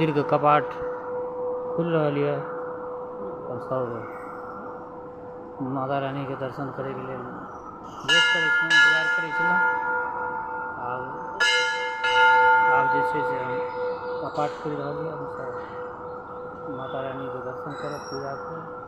मंदिर के कपाट खुलि रहल यऽ। हमसब माता रानी के दर्शन करे के लेल वेट करै छलहुँ, इंतजार करै छलहुँ। आब आब जे छै से हम कपाट खुलि रहल यऽ, हमसब माता रानी के दर्शन करब, पूजा करब।